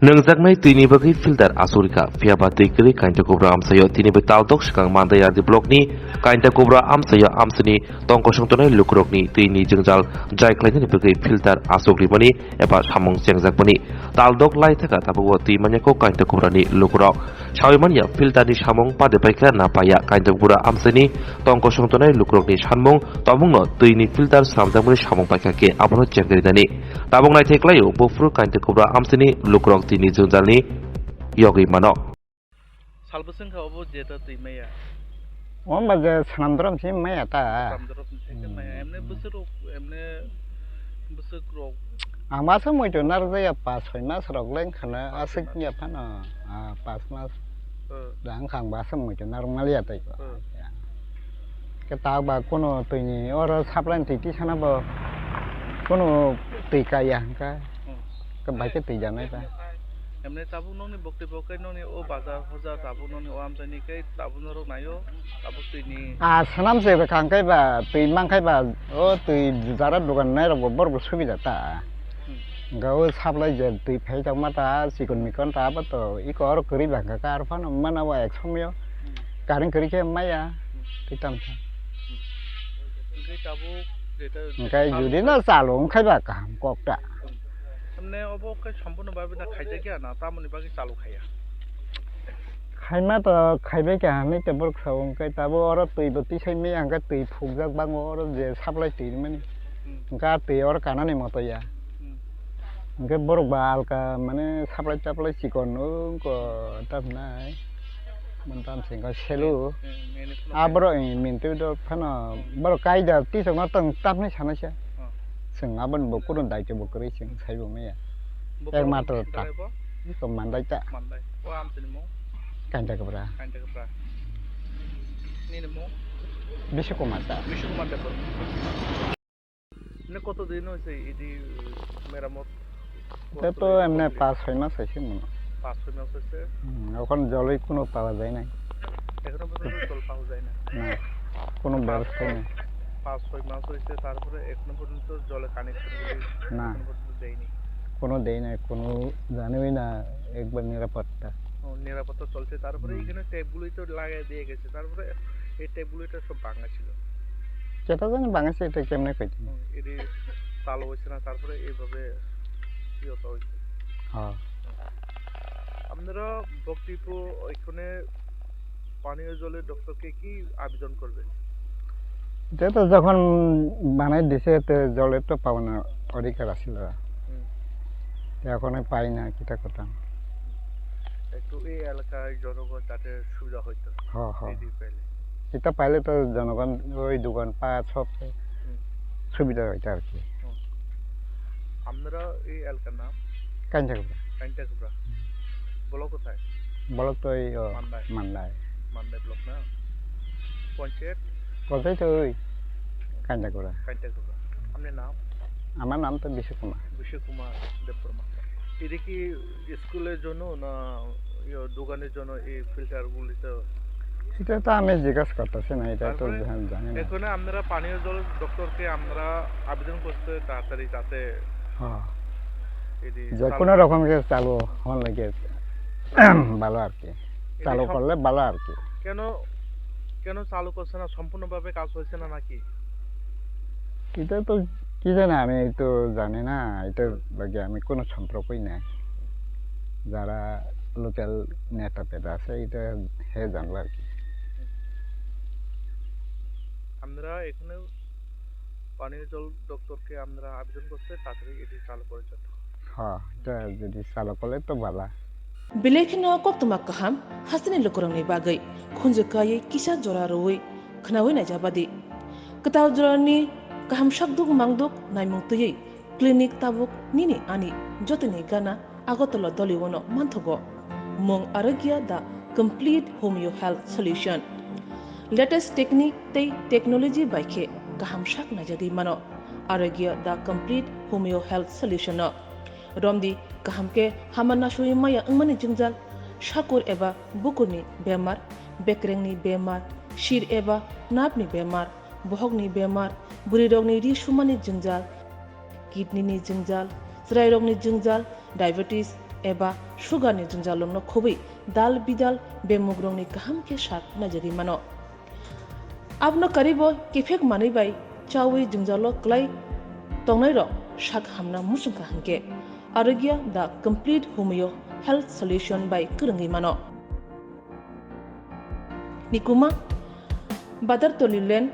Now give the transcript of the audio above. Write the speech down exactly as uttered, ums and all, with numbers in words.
Nwngjaknai twini bagwi filter asuk rikha, phiyaba twi kwrwi Kainta Kubra amchaio. Tini bai taldok swkang Mandai R D blockni Kainta Kubra amchaio amchaini tongkosong tongnai lukurokni twini jwngjal jai khlainani bagwi filter asuk rimani eba samung chengjakmani taldok lai thaka tabukbo twi manya kho Kainta Kubrani lukurok. Sawi manya filterni samung pade paikha na paiya, Kainta Kubra amchaini tongkosong tongnai lukurokni sanmung tobokno twini filter slamjakmani samung paikha khe abono chengri nani. Tabuk naithai khlaio, buphuru Kainta Kubra amchaini lukurok tini jwngjalni yogwi mano. Salbwswng kha obo jeta twi maya. Omo ba je swnam dorom se maya ta. Swnam dorom se khe maya. Hmm. Emne bwswk, emne bwswk rok. Ang masa muitu narwkjak ya, pas soi mas rok le wngkha na. Pas soi aswk mas. Ya phano, ah, pas mas. Hmm. Da wngkha ang masa muitu narwk maliya tei ko. Hmm. Ya. Khe ta ba kuno twini oro supply twi tisana bo kuno twi kaya hwnkha. Hmm. Khe bai khe twi janai ba. Emne tabuk nokni bokti bo khe nokni o bazar hoja tabuk nokni o amchaini khe tabuk norok naio tabuk twini. Ah, swnam se bwkha hwnkhe ba twi mankhe ba o twi jara dogan nairok bo borok bo subida ta. Hmm. Hwnkhe o supply je twi phai tongma ta chikon mikon ta abo to iko oro kwrwi ba hwnkha khe aro phano mana o ek somyo. Hmm. Current kwrwi khe maya. Hmm. Twi tamo khe. Hmm. Hwnkhe tabuk jeta hwnkhe jeta judi no chalo wngkhai ba kaham kok ta. Hmm. Tamne obo khe sampono babe da khaijakya na tamoni bagwi chalo khaiya? Khaima to khaibai kha hinwi te borok sao, hwnkhe tabo oro twi bo tisai maya hwnkhe twi phukjak bango oro je supply twi rwmani. Hmm. Hwnkhe a twi oro kanani moto ya. Hmm. Hwnkhe borok ba alka mane supply taplai chikon wngko tamnai. Mon tam sengkha selu. Hmm, hmm, hmm, hmm. A borok, eh, mintu do phano borok kaida tisok no tong tamni sanaisa. Hmm. Chwng aboni bo kuno daityo bo kwrwi chwng saibo maya. Bo ek matro ta. Bo? Ko mandai ta. Mandai. O amchini mo? Kainta Kubra. Kainta Kubra. Nini mo? Bishu Kumar ta. Bishu Kumar Debbarma. Ene koto din hoyse idi meramot? Te to emne pas soi mas hoyse mone. Pas soi mas hoyse? Hmm, okhon joloi kuno pawa jai nai. Ekhono porjonto jol pawa jai na? Na, kuno pas, bebosta nei. Pas soi mas hoyse, tarpore ekhono porjonto jole connection guli na. Ekhono porjonto dei ni? Kuno dei nai, kuno jani oi na, ekbar nirapotta. O, nirapotta cholche, tarpore hmm, ekhane tap guli to lagai diye geche, tarpore ei tap guli to sob banga chilo. Keta jani banga se, eta kemne koi tini? Hmm, edi chalo hoyse na, tarpore ei bhabe iye to hoyse. Ha. Apnara Bhaktipur oikhone paniyo jole doctor ke ki abedon korbe? Eta to jokhon banai dise, te jole to pabona odhikar asilo. Hmm. Te ekhone pai na, kita kotam. Ektu ei elakar jonogon jate subida hoito. Ha, ha. Ei di paile. Eta paile to jonogon oi dogan pat sob hmm, subida hoito ar ki. Hmm. Apnara ei elakar nam? Kainta Kubra. Kainta Kubra. Hmm. Block kothay? Block to ei, o, Mandai. Mandai. Mandai block na? Panchayat? Panchayat to oi Kainta Kubra. Kainta Kubra. Apni nam? Amar nam to Bishu Kumar. Bishu Kumar Debbarma. Idi ki school er jonno na, iyo, dogan er jonno ei filter guli to? Eta to ami jigas kortesi na, eta to tarpore jani na. Ekhone apnara paniyo jol doctor ke apnara abedon korche taratari jate ha, idi je kono rokom ke chalu hon lage bhalo ar ki. Idi chalu korle bhalo ar ki. Keno, keno chalu korche na, sompurno bhabe kaj hoyse na naki? Eta to ki jani, ami to jani na, eta bage ami kono somporkoi nai. Jara local neta peta ase, eta he janbo ar ki. Apnara ekhone paniyo jol doctor ke apnara abedon korche, taratari idi chalu kore joto. Ha, eta jodi chalu korle to bhalo. Belai kheno koktwma kaham hasteni lukurokni bagwi, khunju kaiwi kisa jora rwui khwnaui naijabadi. Kwtal jorani kaham sakduk mangduk naimung twiwi clinic tabuk nini ani jotoni gana Agartala Doliono manthogo. Mung Arogya, the complete homeo health solution. Latest technique tei technology bai khe kaham sak naijagwi mano. Arogya, the complete homeo health solution no. Romdi kaham khe hama nasugwi maya wngmani jwngjal, sakur eba bukurni bemar, bekrengni bemar, sir eba nerve ni bemar, bohokni bemar, bwrwirokni ri sumani jwngjal, kidney ni jwngjal, chwrairokni jwngjal, diabetes, eba sugar ni jwngjalo no khobwi dal bidal bemugrong ni kaham khe sak naijagwi mano. Abono karibo kiphek manwi bai chawi jwngjalo kwlai tongnai rok sak hamna muchungkha hwnkhe Arogya the complete homeo health solution bai kwrwngwi mano. Nikuma Badartoli Lane